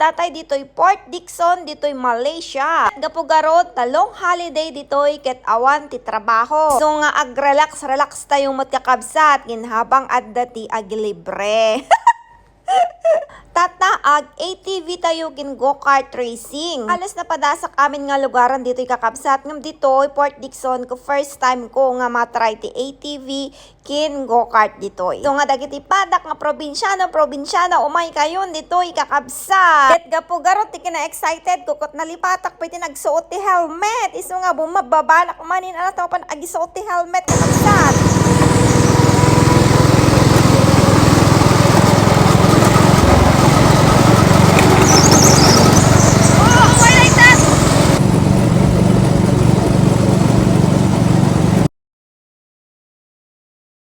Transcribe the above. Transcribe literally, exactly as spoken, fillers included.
Tatay ditoy Port Dickson, ditoy Malaysia. Gapu garud ta long holiday ditoy ket awan ti trabaho. So nga ag-relax-relax tayo met, kakabsat, ginhabang adda ti agilibre. Tatta, ag-A T V tayo ken go-kart racing. Halos napadasak amin nga lugaran ditoy, kakabsat, ngem ditoy Port Dickson ko, first time ko nga matry ti A T V ken go-kart ditoy. So nga dagiti padak nga probinsiano, probinsiana, umay kayon ditoy, kakabsat. Ket gapu garud ti kina-excited ko ket nalipatak pay ti nagsuot ti helmet. Isu nga bumabbabalak manen a tapno agsuot ti helmet, kakabsat.